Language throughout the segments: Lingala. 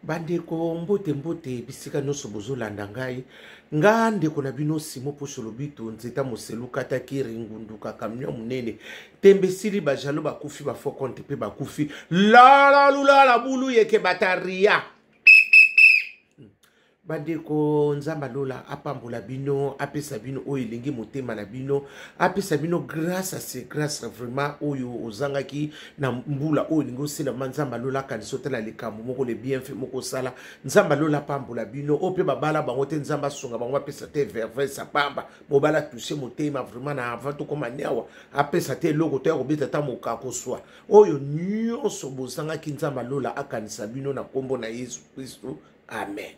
Bandeko, mbote mbote bisika nyonso bozolanda ngai. Nga ndeko na bino Simo Poso Lobito, nzeta moselu kataki ringunduka camion monene tembe esili, bajalo bakufi, bafaux compte mpe bakufi, lalalulala bulu yeke bataria. Bandeko, Nzambe alola apambola bino, apesa bino oyo elingi motema na bino, apesa bino grâce à ce grâce vraiment oyo ozangaki na mbula oyo olingi oselama. Nzambe alola akanisa otala likambo moko le bienfait moko osala. Nzambe alola apambola bino. Oyo mpe babala bango te, Nzambe asunga bango, apesa te vervese apamba mobala touche motema vraiment na avant tokoma niawa, apesa te eloko to ya kobeta ata mokako swa oyo nyonso bozangaki. Nzambe alola akanisa bino na nkombo na Yesu Kristo, amen.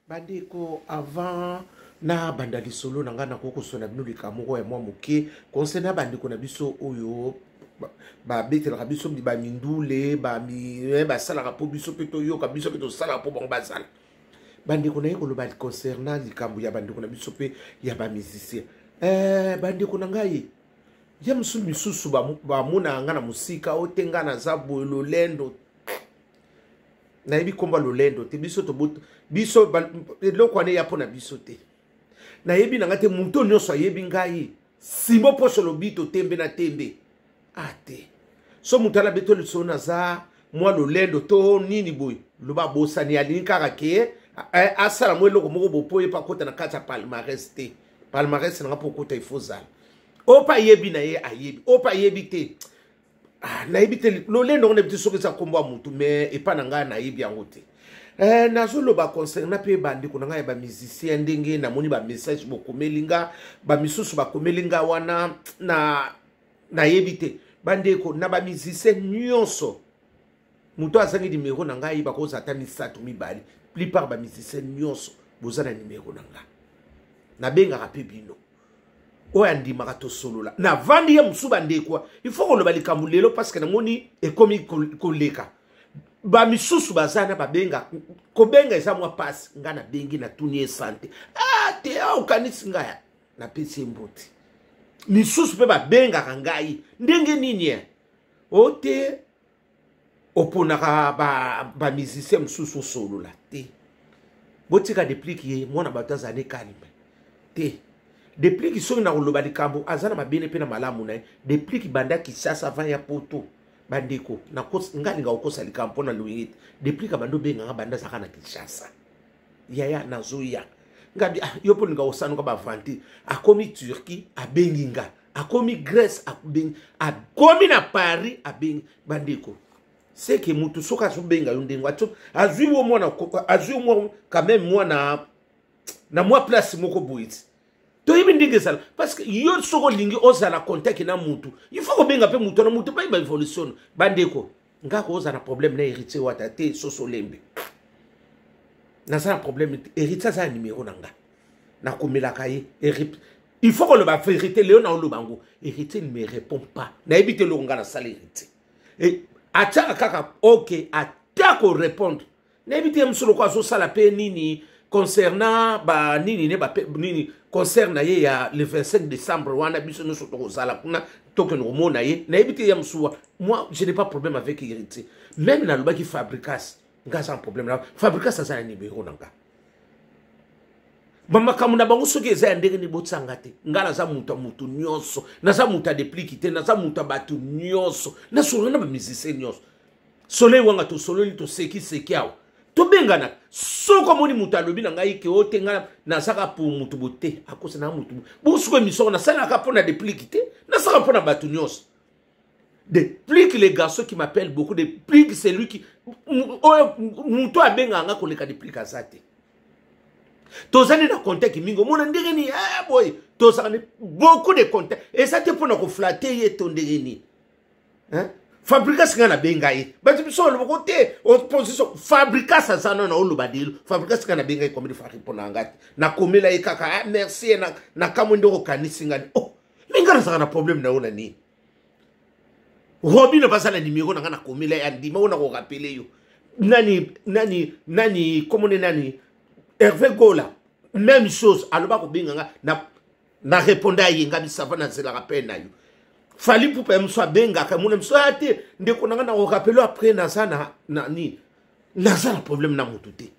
Bandeko, avant na banda lisolo na ngai, nakoki kosona bino likambo moko ya mwa moke concernant bandeko na biso oyo babetelaka biso bamindule, basalaka mpo biso mpe toyoka, biso mpe tosalaka mpo bango bazala. Bandeko, naye koloba concernant likambo ya bandeko na biso mpe ya bamusicien. Bandeko na ngai ya mosusu misusu bamonaka ngai na mosika o te, ngai naza boye lolendo, nayebi nkombo ya lolendo te. Biso biso eloko wana eya mpo na biso te. Nayebi na ngai te, moto nyonso ayebi ngai Simo Poso Lobito, tembe na tembe a te. So moto ala beto lisolo, naza mwa lolendo to nini boye, loba abosani, alingi kaka ke asala mwa eloko moko bo mpo ye mpe akota na kati ya palmarès te. Palmarès nanga mpo okota ifo ozala oyo mpe ayebi na ye, ayebi oyo mpe ayebi te. Ah, nayebi te lolendo ngo, nayebi te soki eza nkombo ya motu, mais epa na ngai nayebi yango te. Nazoloba concernant mpe bandeko na ngai ya bamusicien, ndenge namoni bamessage bokomeli nga, bamisusu bakomeli nga wana na nayebi te. Bandeko na bamusicien nyonso, moto azangi nimero na ngai bakozala ata misato mibale. Plupart bamusicien nyonso boza na nimero na ngai, nabengaka mpe bino oyo andimaka tosolola. Navandi ye mosusu. Bandeko, il faut koloba likambo lelo parce que namoni ekomi koleka. Bamisusu baza na babenga, kobenga eza mwa mpasi. Ngai nabengi, natuni ye santé. Ah te, ah, okanisi ngai, napesi ye mbote. Misusu mpe babengaka ngai ndenge nini o te, oponaka bamusicien ba mosusu osolola te. Botika Deplick, ye mwana bato, azala ne calme te. Deplick, soki na koloba likambo, aza na mabele mpe na malamu na ye. Deplick banda Kisasa avant ya Poto. Bandeko, nga alinga kokosa likambo mpo na loyenge te. Deplick abanda obenganga banda azalaka na Kinshasa: "Yaya, nazoya." Ngabi: "Ah, yo mpo olinga kosanuka baventure." Akomi Turquie, abengi nga. Akomi Grèce, abengi. Akomi na Paris, abengi. Bandeko, seke mutu soki azobenga yo ndenge azwi wo mwana, azwi mwa quand même mwana na mwa place moko boye ti toyebi ndenge ezala, parce que yo soki olingi ozala contact na mutu, il faut kobenga mpe mutu na mutu bayeba évolution. Bandeko, nga kozala na problème na Héritier Wata te. Soso lembe, naza na problème te. Héritier aza na numéro na nga, nakomelaka ye. Il faut koloba vérité lelo, na oloba yango: Héritier ne me répond pas. Nayebi te eloko nga nasala Héritier, atiaka kaka ok, ata korépondre nayebi te. Mosu loko azosala mpe nini concernant banini ne bape nini, concert na ye ya le 25 décembre wana, biso nyonso tokozala kuna, tokende komona ye. Nayebi te ya mosuwa. Moi, je n'ai pas problème avec Héritier. Même nalobaki Fabricas, nga aza na problème na Fabricas, aza na numéro na nga. Bamakambo na bango soki eza ya ndenge nini, botianga te. Nga naza moto ya motu nyonso, naza moto ya Deplick te, naza moto ya bato nyonso. Nasolola na bamusicien nyonso. Soleil Wanga, tosololi, tosekiseki awa, tobenganaka. Soki omoni moto alobi na ngai ke o te, ngai nazaka po motu bo te, akosa na motu bosuko. Émission nasalaka mpo na Deplick te, nasalaka mpo na bato nyonso. Deplick, les garçons qui m'appellent beaucoup, Deplick, c'est lui qui oyo moto abengaka nga koleka Deplick aza te. Tozali na contact mingi, omona ndenge nini boye tozalaka beaucoup de contact. Eza te mpona koflatter ye to ndenge nini. Fabricas, ngai nabenga ye. Bato biso balobako te opposition. Fabricas aza nano, oloba lelo Fabricas, ngai nabenga ye combien de fois, répondre na ngai te. Nakomela ye kaka: "Ah, merci." Nakamwe ndenge okanisi ngai. Oh, me ngai nazalaka na problème na yo na nini? Robino baza na nimero na ngai, nakomela ye, andima oyo. Nakorappeler yo nani nani nani komone nani, Hervé Gola, même chose, aloba kobenga nga na répondre, aye nga bisava, nazelaka mpe na yo. Fally Ipupa ya mosu abengaka mona mosu aya te, ndeko na ngai, na korappeler après. Naza na nini, naza na problème na motu te.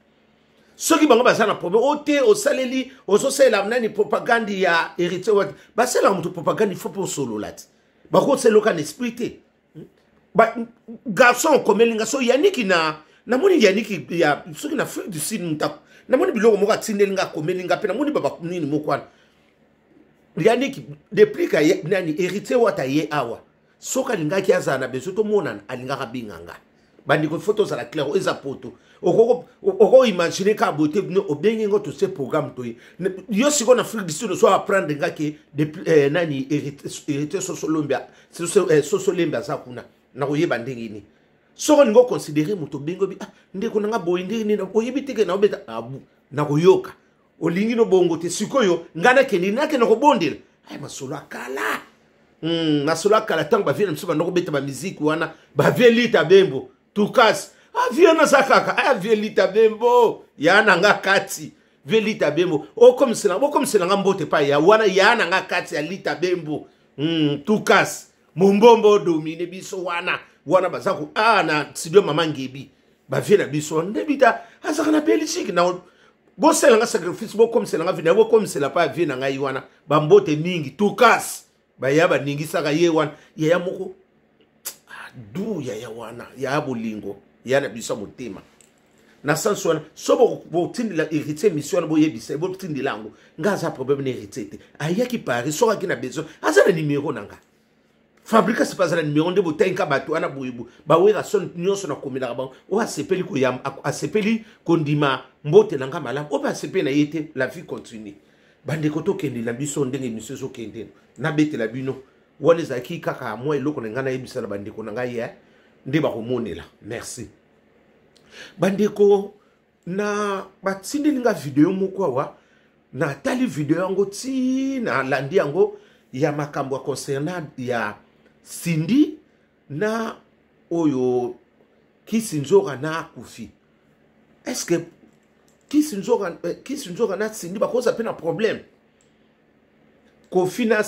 Soki bango baza na problème o te, osaleli, ozosalela nani propagande ya Héritier Wata. Basalelaka moto propagande, il faut mpe osolola te. Bakosalela na esprit te. Garçon okomeli nga so Yaniki na namoni Yaniki ya soki na Afrique du Sud, mutu namoni biloko moko atindeli nga, akomeli nga mpe, namoni baba nini moko wana. Yaniki, depuis ka nani, Héritier Wata ye awa, soki alingaki azala na besoin tomonana, alingaka benga nga. Bandeko, faut tozala clair. Eza poto, okoimagine kaka boye te, obengi ngo tose programme toye. Yo sikoyo na Afrique du Sud, oso apprendre nga ke nani, Héritier Sosolembi aza kuna. Nakoyeba ndenge nini? Soki olingi oconsidérer moto, obengi, obi: "Ah, ndeko nanga boye, ndenge nini?" Oyebi teke naobeta abu, nakoyoka. Olingi no bongo te. Sikoyo ngai nakende, nakende kobondela. Ay, masolo akala, masolo akala, ntango bavieux na biso banda kobeta bamiziki wana, bavieux Lita Bembo, tukasi avieux naza kaka aya, vieux Lita Bembo ya na nga kati, vieux Lita Bembo okomisela nga mbote pa ya wana ya na nga kati ya Lita Bembo, tukasi mombombo odomine biso wana wana baza ko na studio Mama Ngebi. Bavieux na biso ndebi ta azalaka na Belgique na bosalanga sacrifice, bokomiselanga vie na, bokomisela pa vieux na ngai wana bambote mingi. Tukasi baya baningisaka ye wana, yaya moko du yaya wana, yaya bolingo ya na biso ya motema na sens wana. So botindela Héritier mission wana, boyebisa, botindela yango nga. Aza problème na Héritier te. Ayaki Paris, soki aki na besoin, aza na numero na nga. Fabrikas mpe aza na numero. Nde botangi bato wana boyebo bawera son nyonso nakomelaka bango. Oyo asepeli koyamba, asepeli kondima mbote na nga malamu, oyo mpe asepeli na ye te. La vie continue, bandeko. Tokende na biso ndenge émission ezokende. Nabetela bino wana ezalaki kaka mwa eloko na ngai nayebisa na bandeko na ngai ye nde bakomonela. Merci, bandeko. Na batindeli nga video moko awa, natali video yango ti nalandi yango, ya makambo ya concernant ya Cindy na oyo Kisi Nzoka na akufi. Est ce que Kisi Nzoka na Cindy bakoza mpe na problème? Kofi na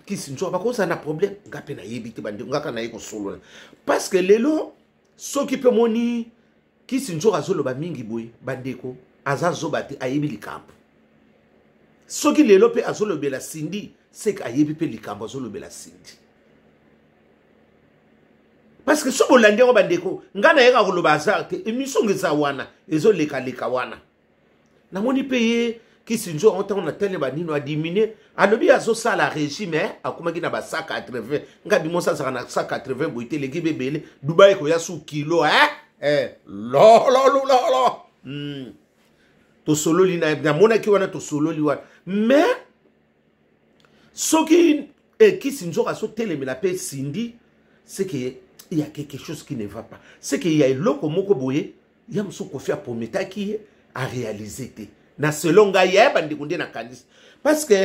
Kisi Nzoka bakozala na problème? Nga mpe nayebi te, bandeko. Nga kaka naye kosolola parce que lelo soki mpe moni Kisi Nzoka azoloba mingi boye, bandeko, aza zoba te, ayebi likambo. Soki lelo mpe azolobela Cindy, seke ayebi mpe likambo azolobela Cindy, parce que so bolandi yango, bandeko, ngai nayeka koloba hasard te. Émission ngo eza wana, ezolekaleka wana. Namoni mpe ye Kisi Nzoka ngo, ntango natali banino, adiminuer, alobi azosala régime, akomaki na ba 180. Nga bimosi azalaka na 180 boye te, eleki bebele. Dubai ekoya su kilo, eh, lolololo. Tosololi, namonaki wana, tosololi wana. Mais soki Kisi Nzoka azotelemela mpe Cindy, c'est que il y a quelque chose qui ne va pas, c'est que il y a eloko moko boye ya mosusu Kofi aprometaki ye, aréaliser te. Na selon ngai ya bandeko, nde nakanisi, parce que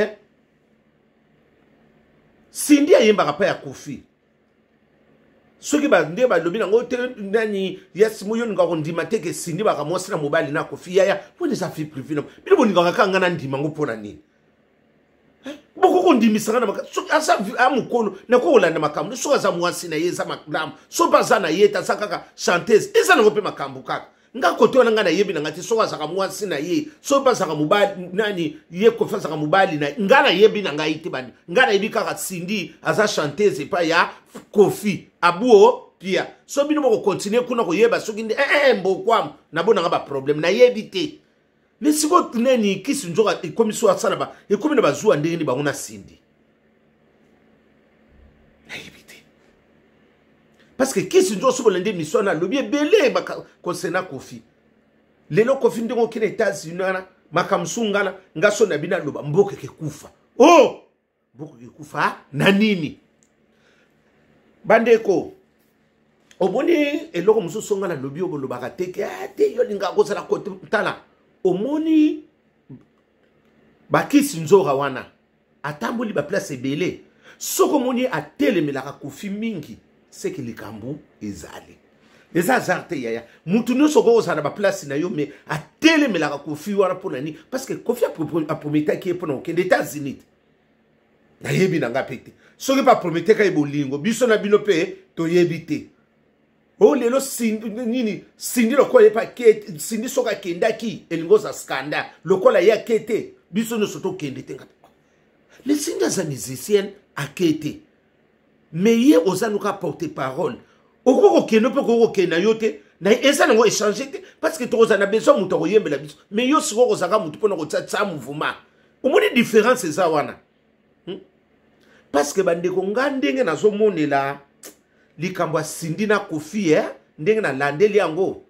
Cindy ayembaka mpa ya Kofi. Soki nde balobi nango te, nani yasimo yo olingaka kondima te ke Cindy baka mwasi na mobali na Kofi? Yaya, mpona eza vie privée na bino, bolingaka kaka nga na ndima ngo. Mpo na nini boko kondimisanga na soki aza mokolo, nakoki kolanda makambo. Soki aza mwasi na ye, eza malamu. Soki mpe aza na ye te, aza kaka chanteuse, eza nango mpe makambo kaka. Nga kote wana, ngai nayebi na ngai te soki azalaka mwasi na ye, soki mpe azalaka mobali nani ye, Kofi azalaka mobali na ngai, nayebi na ngai te. Bandi ngai nayebi kaka Cindy aza chanteuse epai ya Kofi abuo pia. So bino bokocontinuer kuna koyeba soki nde mbokwamu nabonanga baproblème, nayebi te. Me sikoyo nani, Kisi Nzoka ekomi so asala ba ekomi na bazuwa ndenge nini bango na Cindy, nayebi te. Parce que Kisi Nzoka, soki olandi émission wana, alobi ebele concernant Kofi. Lelo Kofi ndenge okende États-Unis wana, makambo su ngana nga so na bino aloba mboka ekekufa. O mboka ekekufa na nini, bandeko? Omoni eloko mosusu nga nalobi, oyo bolobaka te ke te, yo olingaka kozala kote. Tala, omoni bakisi Nzoka wana atamboli baplace ebele. Soki omoni atelemelaka Kofi mingi, seke likambo ezali, eza hasard te. Yaya, mutu nyonso okoki kozala na baplace na yo, mais atelemelaka Kofi wana mpo na nini? Parce que Kofi aprometaki ye mpona kokende États-Unis te. Nayebi na nga mpe te soki baprometeka ye bolingo, biso na bino mpe toyebi te. Oyo lelo nini, Cindy lokola ye mpe Cindy soki akendaki elingi oza scandale, lokola ye ake te, biso nyonso tokende te. Nga le Cindy aza musicienne, ake te, mais ye oza nuka porte parole, okoki kokende mpe okoki kokende na yo te, na eza nango échange te, parce que tokozala na besoin moto akoyembela biso. Mais yo sikoyo kozalaka motu mpona kotia tia mouvement. Omoni différence eza wana, Parce que bandeko, nga ndenge nazomonela likambo ya Cindy na Koffi, eh? Ndenge nalandeli yango,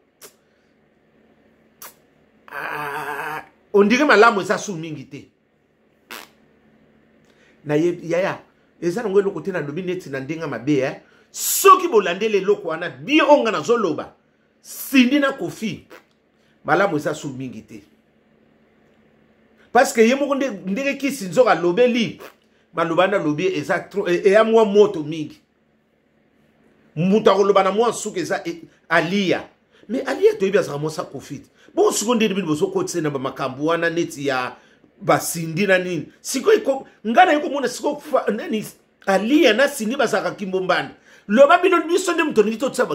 ah, ondire malamu eza su mingi te. Nayebi yaya, eza nango eloko te. Nalobi neti na ndenge mabe, eh? Soki bolandeli eloko wana bien, oyo nga nazoloba, Cindy na Koffi, malamu eza su mingi te, parce que ye moko ndenge kisi nzoka alobeli maloba wana, alobi eza eya mwa moto mingi. Moto akoloba na mwa suka eza Alia, mais Alia toyebi azalaka mwasi Koffi te. Bongo sikoyo ndeni bino bozokotisa na bamakambo wana neti ya baCindy na nini? Sikoyo ngai naye komona sikoyo nani, Alia na Cindy bazalaka kimbombanda. Loba bino, biso nde moto olingi totia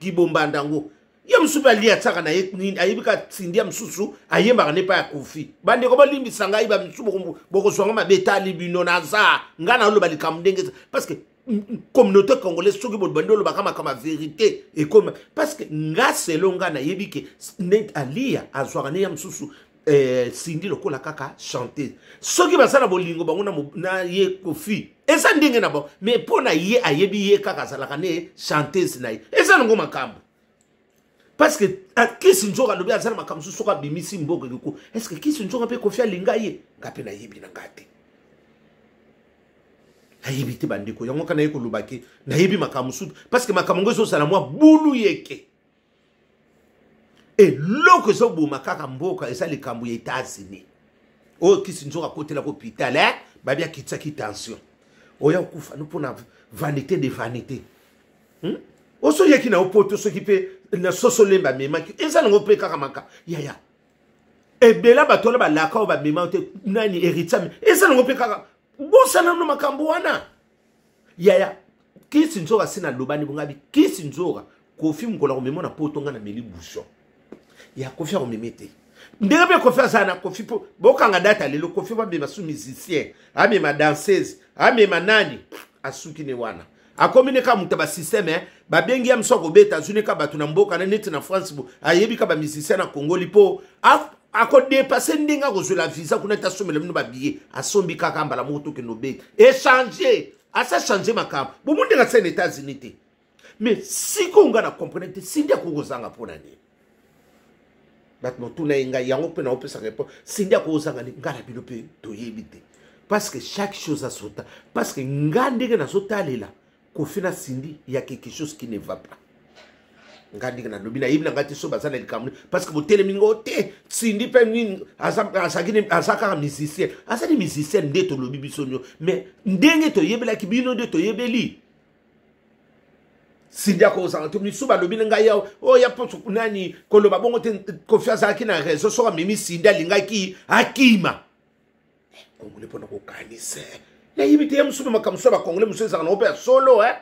kibombanda yango. Ye mosusu mpe Alia atiaka na ye nini, ayebi kaka Cindy ya mosusu ayembaka nde epai ya Koffi. Bandeko, bolimbisa ngai, bamisusu bokozwanga mabe, etali bino. Naza ngai naloba likambo ndenge, parce que communauté congolaise, soki bandi olobaka makambo ya vérité ekoma, parce que nga selo nga nayebi ke net Alia azwaka ne ya mosusu Cindy lokola kaka chanteuse. Soki baza na bolingo bango na ye Koffi, eza ndenge na bango, mais mpo na ye ayebi ye kaka azalaka ne chanteuse na ye. Eza nango makambo, parce que Kisi Nzoka alobi aza na makambo mosusu, soki abimisi mboka ekeko. Est ce que Kisi Nzoka mpe Koffi alinga ye? Nga mpe nayebi na nga te, nayebi te bandeko. Yango kaka naye koloba ke nayebi makambo mosusu, parce que makambo yango ezozala mwa bulu yeke. Eloko ezoboma kaka mboka eza likambo ya États-Unis oyo Kisi Nzoka akotelaka hôpital, eh? Babi akitisaki tension, oya okufa no mpona vanité de vanité, Osoyaki na yo poto, soki mpe na soso lemba amemaki, eza nango mpe kaka maka yaya. Ebela bato wana balaka oyo bamema te nani, héritier, eza nango mpe kaka bosana no makambo wana yaya. Kisi Nzoka si nalobani bongabi Kisi Nzoka, Koffi mokolo akomema na poto, nga na meli bouchon ya Koffi akomeme te. Ndenge mpe Koffi azala na Koffi, mpo bokanga data lelo, Koffi bamema su musicien, amema danseuse, amema nani, asuki ne wana, akomi ne ka moto ya basystème, eh? Babengi ya mosu akobeta, azwi ne ka bato na mboka na neti na France bo ayebi ka bamusicien na Kongoli mpo akodepase ndenge akozwela visa kuna te, asomela bino babillet, asombi kaka mbala moko, tokende obeta échange, asa change makambo bomo ndenge asali na États-Unis te. Mais sikoyo nga na comprendre te, Cindy akoki kozanga mpo na nini? Bato motuna ye ngai yango mpe naopesa réponse. Cindy akoki kozanga nini? Ngai na bino mpe toyebi te, parce que chaque chose a son temps. Parce que nga ndenge nazotalela Koffi na Cindy, ya quelque chose qui ne va pas. Nga ndenge nalobi, nayebi na ngai te so baza na likambo, parce que botelemi ngo te. Cindy mpe nini, aza kaka musicien, azali musicien nde tolobi biso nio, mais ndenge toyebelaki bino nde toyebeli Cindy akozanga te. Misu balobi na ngai oyo oh, ya poso nani koloba bongo te. Koffi azalaki na raison soki amemi Cindy, alingaki akima Congolais mpona kokanisa. Nayebi te, ya mosusu makambo mosusu ya bacongolais mosusu ezalaka nango mpe ya solo, eh?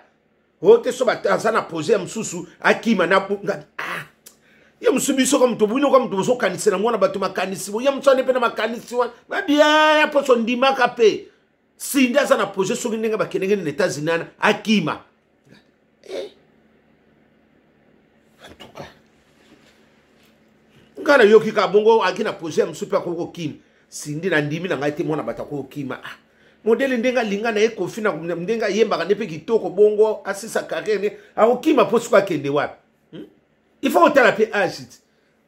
Oyo te so aza na projet ya mosusu akima na ah. Ye mosusu biso ka moto bino ka moto bozokanisela mwana bato makanisi bo ye mosusu ane mpe na makanisi wana babia ya poso ndimaka mpe Cindy aza na projet, soki ndenge bakendenge na États-Unis wana akima, eh. En tout cas ngai nayoki kaka bongo, aki na projet ya mosusu mpe akoki kokima Cindy. Na ndimi na ngai te, mwana bato akoki kokima, ah. Modele ndenge alinga na ye Koffi, na ndenge ayembaka nde mpe kitoko bongo, asisa carrière nde akokima mpo soki akende wapi, Il faut kotala mpe age ti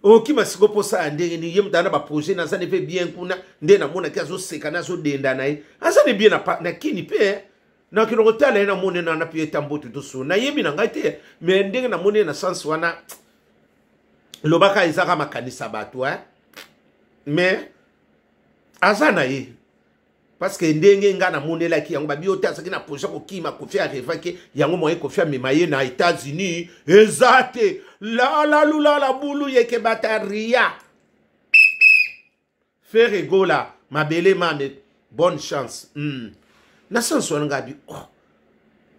okima sikoyo mposa ya ndenge nini. Ye moto aza na baprojet, naza ne mpe bien kuna nde namonaki azoseka na azodenda na ye, aza ne bien na kini mpe nakende kotala ye, namoni nana mpe eta mboto toso. Nayebi na ngai te, mais ndenge namoni ye na sens wana, lobaka ezaka makanisa bato, eh? Mais aza na ye, parce que ndenge nga namonelaki yango, babi yo te azalaki na projet kokima, Koffi arevaki yango moye Koffi amema ye na États-Unis eza te. Lalalulala bulu yeke bataria Ferre Gola mabele mame, bonne chance. Na sens wana ngai abi oh,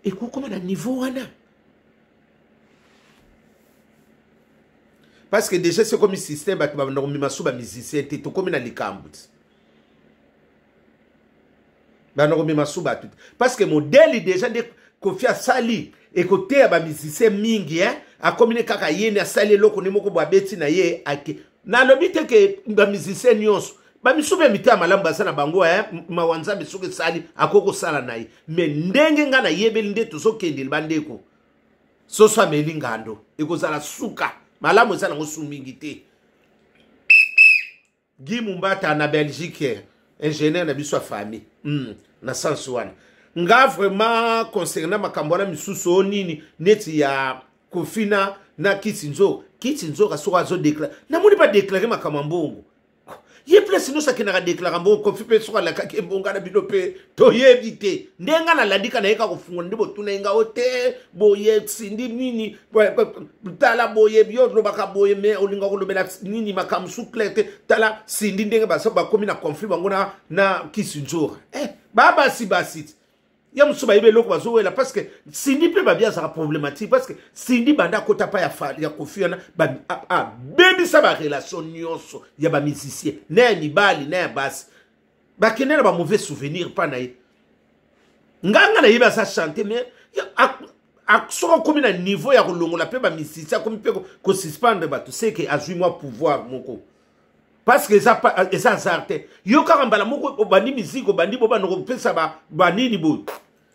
ekokoma na niveau wana parce que déjà c'est comme système bato babanda komema so bamusicien te, tokomi na likambo ti banda komema so bato te, parce que modèle déjà nde Kofi asali ekoteya bamusicien mingi, eh? Akomi ne kaka ye ne asali eloko ne moko bo abeti na ye ake. Nalobi te ke bamusicien nyonso, bamisu mpe mitema malamu baza na bango, eh? Mawa Nzambe soki esali akoki kosala na ye, me ndenge ngai nayebeli nde tozokendeli bandeko, soso ameli ngando ekozala suka malamu, eza nango su mingi te. Guy Mumbata na Belgique, ingénieur na biso ya famille, na sens wana nga vraiment concernant makambo wana misusu oyo nini neti ya Kofi na Kisi Nzoka. Kisi Nzoka soki azodéclarer, namoni badéclarer makambo ya mbongo, ye place nyonso akendaka déclarer mbongo. Kofi mpe soki alakaki mbongo na bino mpe toyebi te. Nde nga nalandika nayeka kofungola nde botuna ye nga o te boye sindi nini, tala boye, yo olobaka boye me olinga kolobela nini makambo su clair te. Tala Sindi ndenge baso bakomi na conflit bango na Kisi Nzora, eh, babasi basi ti ya mosusu bayebi eloko bazowela, parce que Sindi mpe babi azalaka problématique, parce que Sindi banda akota pa ya Kofi wana, abebisa barelation nyonso ya bamusicien na ya mibali na ya basi, bakende na bamauvais souvenir mpa na ye. Nganga nayebi aza chante, mais soki akomi na niveau ya kolongola mpe bamusicien, akomi mpe kosuspendre bato, seke azwi mwa pouvoir moko, parce que eza eza hasard te. Yo kaka mbala moko obandi miziki, obandi bobanda kopesa banini boye,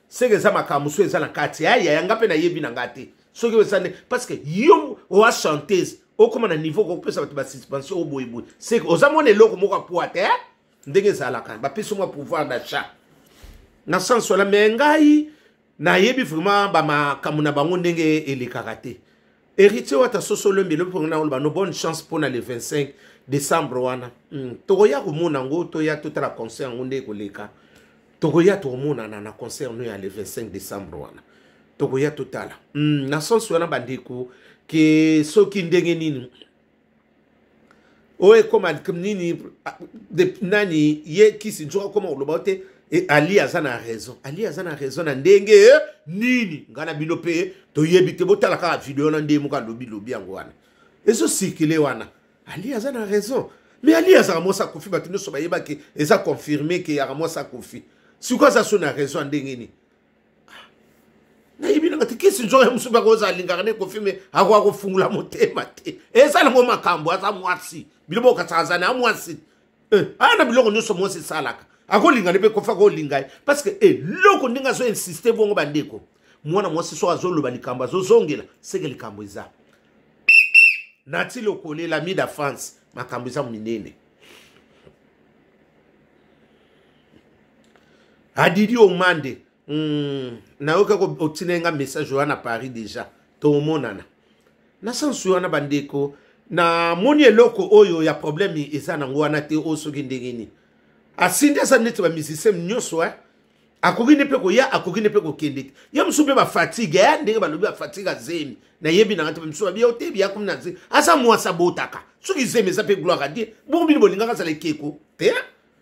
seke eza makambo so eza na kati aya yanga mpe nayebi na nga te soki eza nde, parce que yo oa chanteuse, okóma na niveau kokopesa bato basuspension oyo boyeboye, seke oza mona eloko moko apwa te. Ndenge ezalaka, bapesi mwa pouvoir d'achat na sens wana. Me ngai nayebi vraiment bamakambo na bango ndenge elekaka te. Héritier Wata soso olombi elobi mpo na oloba no bonne chance mpona le 25 décembre wana. Tokoya komona yango, toya totala concert yango nde ekoleka. Tokoya tokomonana na concert no ya le 25 décembre wana, tokoya totala. Na sens wana bandeko, ke soki ndenge nini oyo ekóma nini nani ye Kisi Nzoka akóma koloba te e, Ali aza na raison, Ali aza na raison na ndenge nini, ngai na bino mpe toyebi te. Botala kaka video wana nde moko alobi lobi yango wana ezocirculer wana. Ali aza na raison, mais Ali azaka mwasi akufi, bato nyonso bayebaki, eza confirmé ke yaka mwasi akufi. Sikoyo aza so na raison ya ndenge nini, nayebi nanga te. Kisi Nzoka mosusu bakoza alingaka ne Kofi, me akoka kofungula motema te. Eza nango makambo, aza mwasi, bino bokasaka aza na mwasi, aya na biloko nyonso mwasi esalaka, akolinga ne mpe Kofi akolinga ye, parce que eloko ndenge azoinsiste bongo. Bandeko, mwana mwasi soki azoloba likambo azozongela, seke likambo eza nati lokolela mida France, makambo eza minene. Adidi Omande, nayoki otina nga message wana Paris déjà, tomonana na sansu wana. Bandeko, namoni eloko oyo ya problème eza nango wana te. Oyo soki ndenge nini asindi aza neti bamusicien nyonso, eh? Akoki nde mpe koya, akoki nde mpe kokende te. Ye mosusu mpe bafatigue ya ndenge balobi bafatigue azemi, nayebi nanga te. Mosusu babi yo te biya komi na zemi, aza mwasi abotaka, soki zemi eza mpe gloire à Dieu. Bongo bino bolingaka azala ekeko te?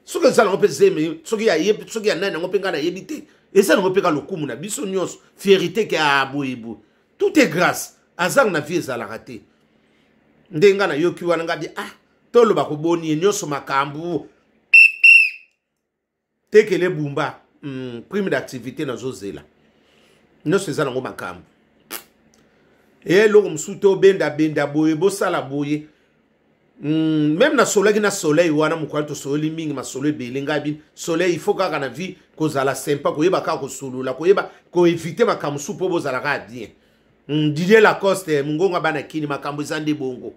Soki eza nango mpe zemi, soki ayebi, soki ya nani yango mpe ngai nayebi te, eza nango mpe ka lokumu na biso nyonso, fierté ke aboyeboye. Tout est grâce, azanga na vie ezalaka te. Nde ngai nayoki wana, ngai bi ah, toloba koboni ye nyonso makambo tekele bumba, prime d'activité nazozela nyonso eza nango makambo. Eloko mosusu te, obendabenda boye, bosala boye. Même nasolaki na Soleil wana mokolo, tosololi mingi, masolo ebele. Ngai bino Soleil, il faut kaka na vie kozala sympa, koyeba kaka kosolola, koyeba koéviter makambo mosusu mpo bozala kaka bien. Didier Lacoste mongongo bana kini, makambo eza nde bongo.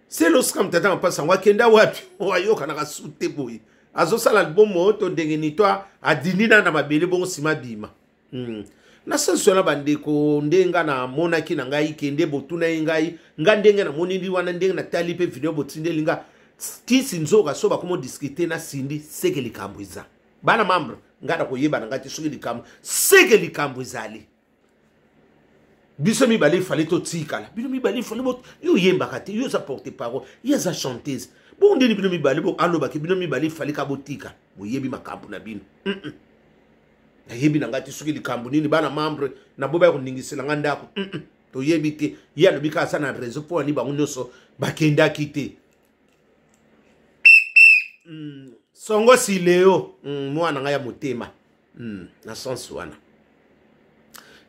Seloscam tata mapasi yango akenda wapi? Ayokanaka su te boye, azosala album oyo to ndenge nini to adindi na mabele bongo nsima bima. Na sensi wana bandeko, nde nga namonaki na ngai kende botuna ye ngai nga ndenge namoni wana, ndenge natali mpe video botindeli nga, Kisi Nzoka so bakoma odiscuter na Sindi, seke likambo eza. Bana membre, ngai na koyeba na ngai te soki likambo, seke likambo ezali. Biso mibale efale totikala, bino mibale efale yo oyembaka te, yo oza porte parole, ye aza chanteuse, bongo ndeni bino mibale alobaki bino mibale efale ka botika, boyebi makambo na bino. Nayebi na ngai te soki likambo nini bana membre na bo baya koningisela ngai ndako. Toyebi te. Ye alobi kaka aza na raison mpo ani bango nyonso bakendaki te. Songo sileo, mwana ngai ya motema, na sens wana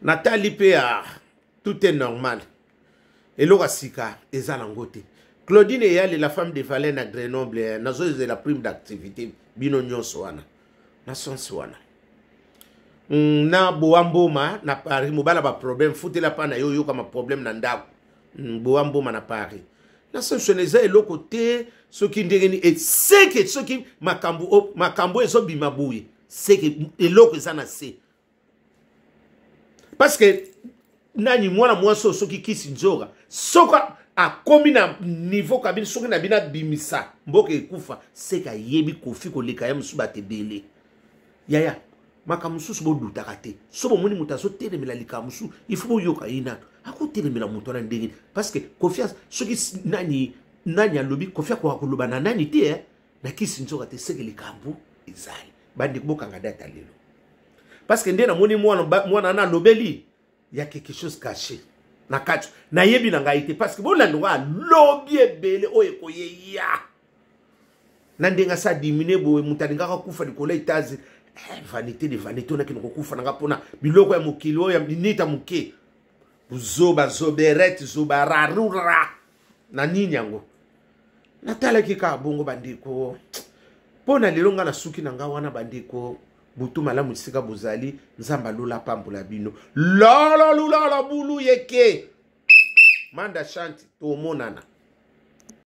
natali mpe ya tout est normal, eloko ya sika eza nango te. Claudine Eyale, la femme de Valin na Grenoble, nazozela prime d'activité bino nyonso wana na sens wana. Na Boa Mboma na Paris, mobala baproblème, futela mpa na yo, oyokama problème na ndako. Boa Mboma na Paris, na sens wana eza eloko te. Soki ndenge nini eseke, soki makambo makambo ezobima boye, seke eloko eza na se, parce que nani mwana mwasi oyo, soki kisi nzoka, soki akomi na niveau kabini, soki na bino abimisa mboka ekufa, seke ayebi Kofi koleka ye mosusu. Bato ebele yaya, makambo mosusu bodutaka te. So bomoni moto azotelemela likambo mosusu, il faut boyoka ye nano akotelemela moto wana ndenge, parce que Kofi, soki nani nani alobi, Kofi akoka koloba na nani te, eh? Na kisi nzoka te, seke likambo ezali. Bandeko, bokanga data lelo, parce que nde namoni mwana mwana wana alobeli ya quelque chose caché na kati, nayebi na ngai te, parce que bolanda ngo, alobi ebele oyo ekoyeya na ndenge asa dimine boye. Moto alingaka kufa likolo ya étage, vanité de vanité, onakende kokufa na nga mpona biloko ya mokili oyo ya minita moke. Zoba zoberete, zoba rarura na nini yango. Natalaki kaka bongo, bandeko, mpo na lelo ngai nasuki na ngai wana. Bandeko, butu malamu esika bozali. Nzambe alola apambola bino. Lolo lulolo bulu yeke manda shanti, tomonana.